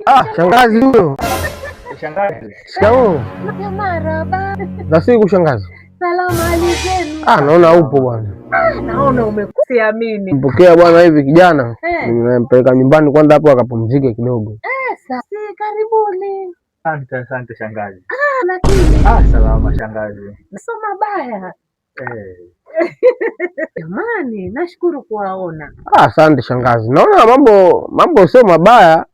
Ah, shangazi huyo. Shangazi. Shikamoo. Marhaba. Za siku shangazi. Salama, hali zenu? Ah, naona upo bwana. Ah, naona umekusiamini. Mpokea bwana hivi kijana. Eh. Nimempeleka nyumbani kwanza hapo akapumzike kidogo. Sasa, karibuni. Asante, asante shangazi. Ah, lakini Ah, salama shangazi. sio mabaya. Eh. Jamani, nashukuru kuwaona. Ah, asante shangazi. Naona mambo sio mabaya.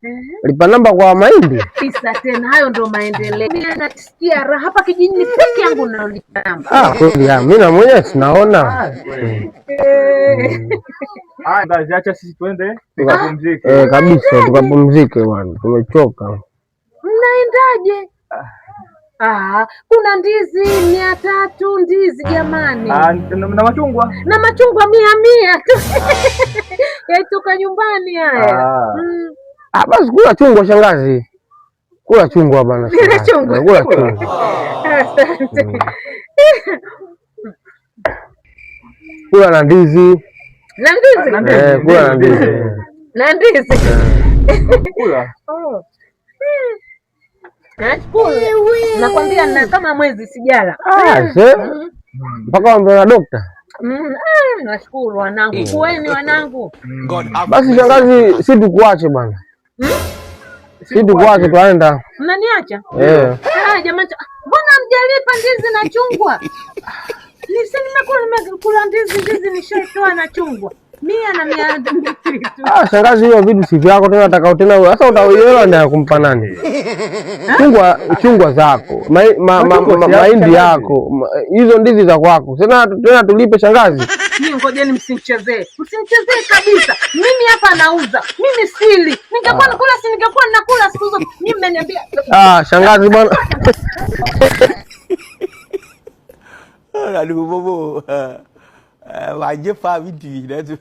Lipa namba kwa mahindi. Kabisa tena, hayo ndo maendeleo. Mimi nasikia raha hapa kijijini peke yangu nalipa namba. Ah, kweli ah, mimi na mwenyewe sinaona. Ah, kweli. Eh. Ah, shangazi, acha sisi twende tukapumzike. Eh, kabisa tukapumzike bwana. Tumechoka. Mnaendaje? Ah, kuna ndizi 300 ndizi jamani. Ah, na machungwa. Na machungwa 100 tu. Yaitoka nyumbani haya. Ah. Ah, basi kula chungwa shangazi. Kula chungwa bwana. Kula shangazi. chungwa. Eh, kula chungwa. Asante. Kula na ndizi. Na ndizi. Na ndizi. Eh, kula na ndizi. Na ndizi. Kula. Oh. Nashukuru. Nakwambia na kama mwezi sijala. Ah, se. Mpaka waambiwe na dokta. Ah, nashukuru wanangu. Kuweni wanangu. Basi shangazi, si tukuache bwana. Si tukuache twaenda. Mnaniacha? Eh. Ah, jamani, mbona mjalipa ndizi na chungwa? Nisi nimekula ndizi nishaitoa na chungwa. 100 na 200 tu. Ah, shangazi, hiyo vitu si vyako tena, atakao tena wewe. Sasa utaielewa ndio kumpa nani? Chungwa zako, mahindi yako, hizo ndizi za kwako. Tena tena tulipe shangazi. Mimi ngojeni, msinichezee. Msinichezee kabisa. Mimi hapa nauza. Mimi sili. Ningekuwa nakula si ningekuwa nakula siku zote. Mimi mmeniambia. Ah, shangazi bwana. Bobo, waje fa vitu.